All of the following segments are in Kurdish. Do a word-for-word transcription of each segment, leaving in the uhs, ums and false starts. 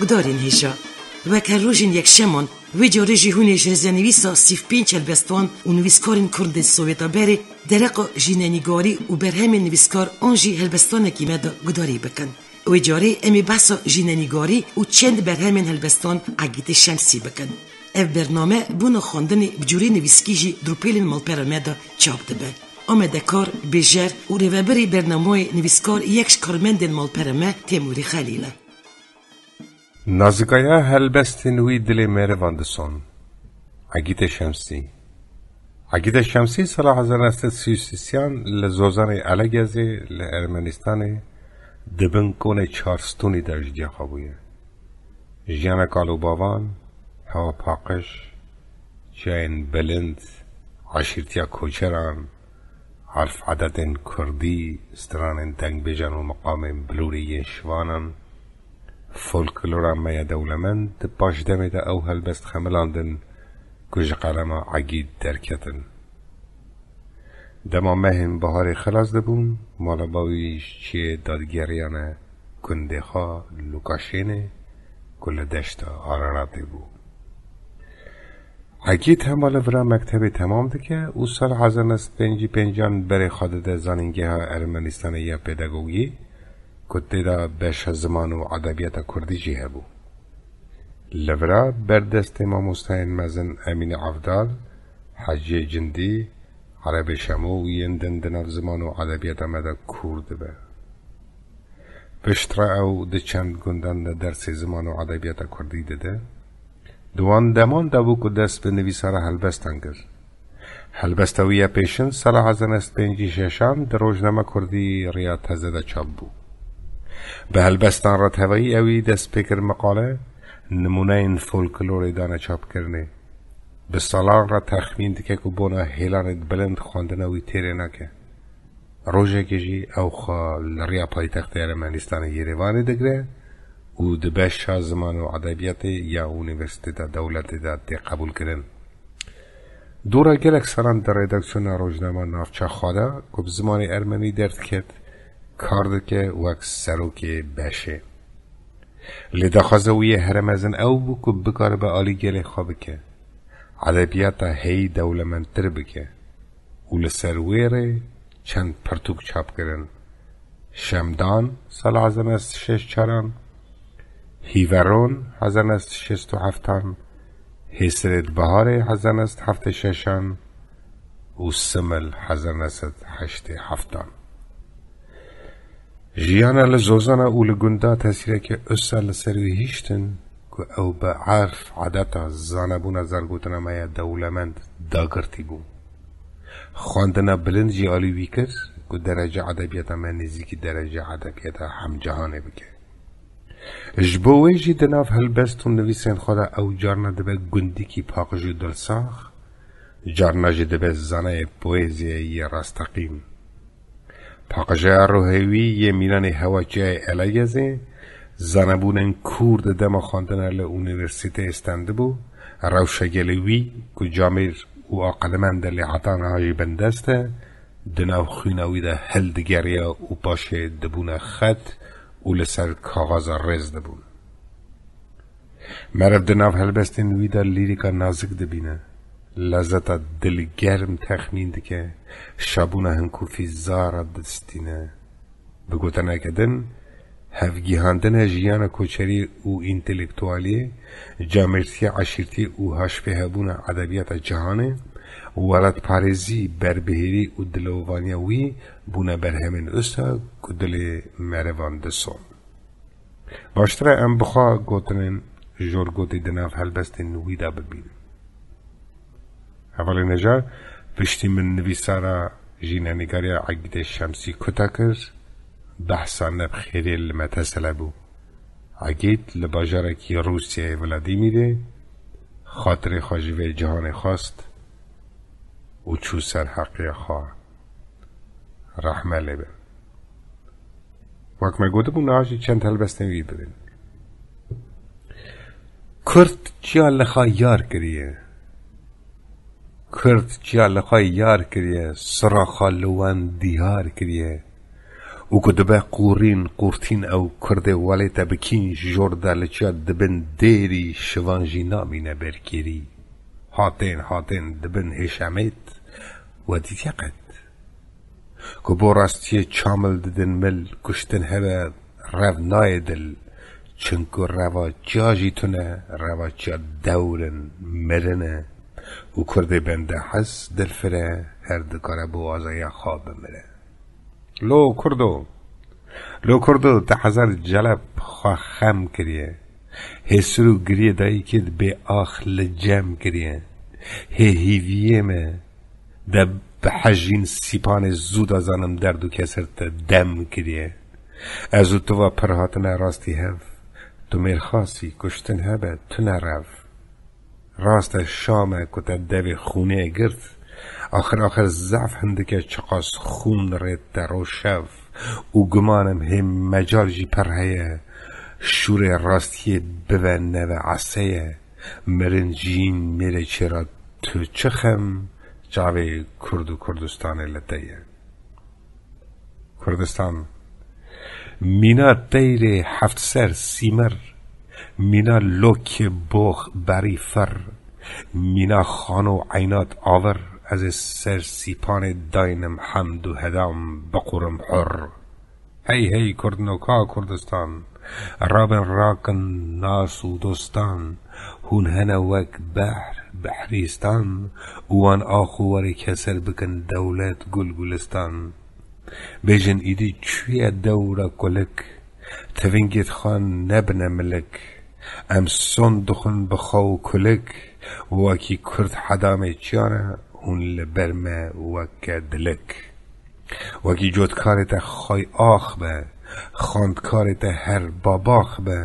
Darên hêja. Wek her rojên yekşeman, wê carê jî hûn ê ji rizenivîsa sî û pênc helbestan û nivîskarên kurd ên Sowêta berê dereqa jînenîgarî û berhemên nivîskar an jî helbestanekî me de gudarî bikin. Wê carê em ê behsa jînenîgarî û çend berhemên helbestan Egîtê Şemsî bikin. Ev bername bona xwendinê bi cûrê nivîskî jî di rûpelên malpera me de çap dibe. Amedekar, bêjer û rêvebirê bernamayê nivîskar yek ji karmendên malpera me Têmûrî Xelîl e. Nazikaya helbestên wî dilê merivan dison. Egîtê Şemsî. Egîtê Şemsî sala hezar neh sed sî û sêyan li Zozanê Elegezê li Ermenistanê di bin konê çar stûnî de ji ciya xwe bûye. Jiyana kal û bavan, hewa paqij, çiyayên bilind, eşîrtiya koçeran, erf edetên kurdî, stranên dengbêjan û miqamên bilûrî yên şivanan, folklora me ya dewlemend di paşdemê de ew helbest xemilandin ku ji qelema Egîd derketin. Dema mehên biharê xilas dibûn, mala bavî ji çiyê dadigiriyane gundê xwe Lûkaşênê ku li deşta Araratê bû. Egîd hema li vira mektebê temam dike û sal hezar neh sed pêncî pêncan berê xwe dide Zanîngeha Ermenistanê ya Pedagogî, ku tê de beşa ziman û edebiyata kurdî jî hebû. Li vira ber destê mamosteyên mezin Emînê Evdal, Heciyê Cindî, Erebê Şemo û yên din di nav ziman û edebiyata me de kûr dibe. Piştre ew di çend gundan de dersê ziman û edebiyata kurdî dide. Di wan deman de bû ku dest bi nivîsara helbestan kir. Helbesta wî ya pêşin sala hezar neh sed pêncî şeşan di rojnama kurdî Riya Teze de çap bû. Bi helbestan re tevayî ewî dest pê kir miqale, nimûneyên folklorê dane çapkirinê. Bi salan re texmîn dike ku bona hêlanê bilind xwendina wî têrê nake. Rojekê jî ew xwe li riya paytextê Ermenistanê Yerêvanê digire û dibe şa ziman û edebiyatê ya Unîversîteta Dewletê de tê qebûlkirin. Dora gelek salan di redaksiyona rojnama navça xwe de ku bi zimanê ermenî derdiket, kar dike wek serokê beşê. Lê daxwaza wî yê here mezin ew bû ku bikaribe alî gelê xwe bike, edebiyata heyî dewlemendtir bike û li ser wê rê çend pirtûk çap kirin. Şemdan sala hezar neh sed şêst çaran, Hîveron hezar neh sed şêst û heftan, Hêsirêt Biharê hezar neh sed heftê şeşan û Simil hezar neh sed heştê heftan. Jiyana li Zozana û li gunda tesîrekê usa li ser wî hiştin ku ew bi erf, edeta, zanebûna zargotina me ya dewlemend dagirtî bû. Xwendina bilind jî alî wî kir ku derece edebiyata me nêzîkî derece edebiyata hemcihanê bike. Ji bo wê jî di nav helbest û nivîsên xwe de ew carna dibe gundikî paqij û dilsax, carna jî dibe zanayê poeziyayê yê rasteqîn. Paqijaya ruhê wî yê mînanê hewa çiyayê Elegezê, zanebûnên kûr di dema xwendina li unîversîteyê stendibû, rewşa gelê wî ku camêr û aqilmend e lê heta niha jî bindest e, di nav xwîna wî de hildigeriya û paşê dibûne xet û li ser kaxaza rêz dibûn. Meriv di nav helbestên wî de lîrîka nazik dibîne, lezeta dilgerm texmîn dike, şabûna hinkûfî zara distîne. Bi gotineke din, hevgihandina jiyana koçerî û întelektualiyê, camêrtiya eşîrtî û haşfêhebûna edebiyata cihanê, welatparêzî, berbihêrî û dilovaniya wî bûne berhemên usa ku dilê merivan dison. Baştir e em bi xwe gotinên jorgotî di nav helbestên wî de bibînin. Hevalê Nejar, piştî min nivîsara jînenîgariya Egîdê Şemsî kuta kir, behsa ne bi xêrê li me tesele bû. Egîd li bajarekî Rûsyayê Vladîmîrê xatirê xwe ji vê cihanê xwest û çû ser heqiya xwe. Rehme lê be. Wek me gotibû, niha jî çend helbestên wî bibînin. Kurd çiya li xwe yar kiriye. Kurd çiya li xwe yar kiriye, sira xwe li wan dîhar kiriye. Û ku dibe qûrîn, qûrtîn ew kurdê welê te bikîn, ji jor de li çiya dibin dêrî, şivan jî namîne berkêrî. Hatên, hatên dibin hêşemêt, we dîtiye qet? Ku bo rastiyê çamil didin mil, kuştin hebe rev nayê dil. Çinku reva çiya jî tune, reva çiya dewr in, mirin e. Û kurdê bendehes dilfire, her dikare bo azaya xwe bimire. Lo kurdo, lo kurdo, te hezar celeb xwe xem kiriye. Hê sir û giriyê dayikêt bê ax li cem kiriye. Hê hîviyê me de bi hejîn sîpanê zû da zanim derd û kesir te dem kiriye. Ez û tu va pir hatine rastî hev. Tu mêrxasî, kuştin hebe, tune rev. Rast e, şam e ku te devê xûnê girt. Axir, axir zehf hindike çiqas xûn rê te roşev. Û gumanim hê mecal jî per heye. Şûrê rastiyê bibe neve eseye. Mirin jîn mêrê çêra tu çi xem, çavê Kurd û Kurdistanê li te ye. Kurdistan. Mîna teyrê heft ser sîmir, mîna lokê box berî fir, mîna xano eynat avir, ez ê ser sîpanê daynim hemd û hedam biqurim hur. Hey hey Kurdno ka Kurdistan, rabin rakin nas û dostan, hûn hene wek behr, behrîstan, û wan ax û warê keser bikin dewlet gul gulistan. Bêjin îdî çûye dewra kulik, tivingêt xan nebine milik. Em son dixwin bi xwe û kulik, wekî kurd hedamê çiyane hûn li ber me weke dilik. Wekî cotkarê te xay ax be, xwendkarê te her babax be,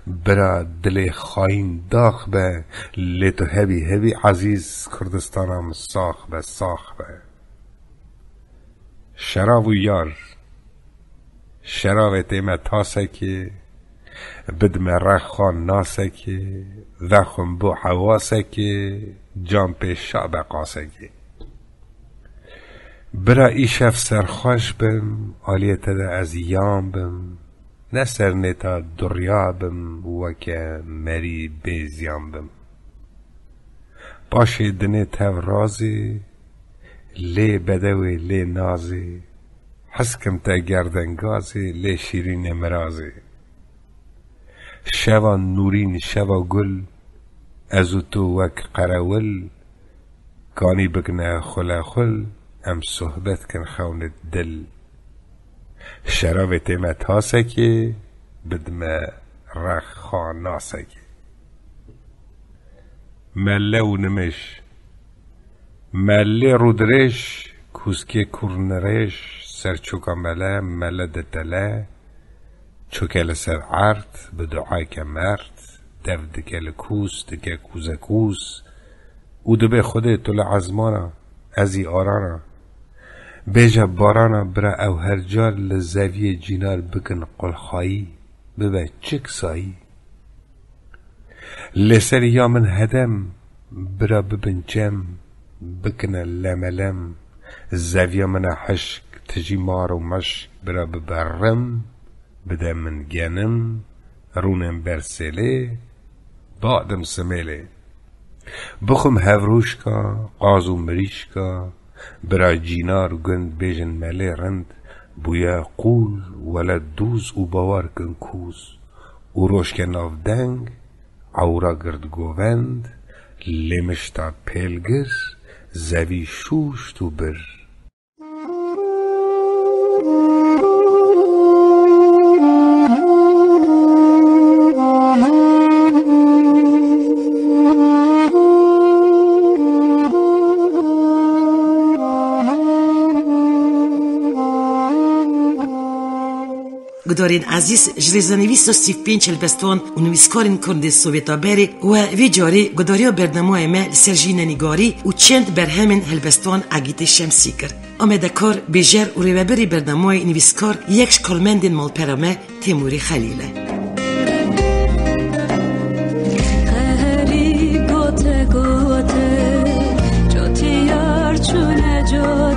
bira dilê xayîn dax be, lê tu hebî hebî ezîz Kurdistana min sax be, sax be. Şerav û yar. Şeravê tê me tasekê, bidme rexan nasekê, vexwim bo hewasekê, can pê şa be qasekê. Bira îşev serxweş bim, aliyê te de ez yan bim, ne ser nêta durya bim, weke merî bê ziyan bim. Paşê dinê tev razê, lê bedewê lê nazê, heskim te gerdengazê, lê şîrînê mirazê. Şeva nûrîn, şeva gul, ez û tu wek qerewil, kanî bikne xulexul, em sohbet kin xewnit dil. Şeravê tê me tasekê, bidme rex xanasekê. Mele û nimêj. Melê rûdirêj, kûskê kûrnirêj, ser çoka mele, mele ditele, çoke li ser erd, bi duayeke merd, dev dike li kûs, dike kûzekûz, û dibê Xwedê tu li ezmana, ez î arana. Bêje barana bira ew her car li zeviyê cînar bikin qulxayî, bibe çik sayî. Lê ser ya min hedem, bira bibin cem, bikine lemelem. Zeviya min e hişk, tijî mar û meşk, bira bibe rim, bide min genim, rûnên ber sêlê, badim simêlê. Bixwim hevrûşka, qaz û mirîşka, bira cînar û gund bêjin melê rind, bûye qûl, wele dûz û bawer kin kûz. Û roj ke nav deng, ewra gird govend, lê mişta pêlgir, zevî şûşt û bir. Gudarên ezîz, ji rêzenivîsa sî û pênc helbestvan û nivîskarên Kurdê Sovêta berê we vê carê gudariya bernamayê me li ser jînenîgarî û çend berhemên helbestvan Egîtê Şemsî kir. Amedekar, bêjer û rêvebirê bernamayê nivîskar yek ji karmendên malpera me Têmûrê Xelîl e. Qeherî gote gote, cotiyar çûne cot.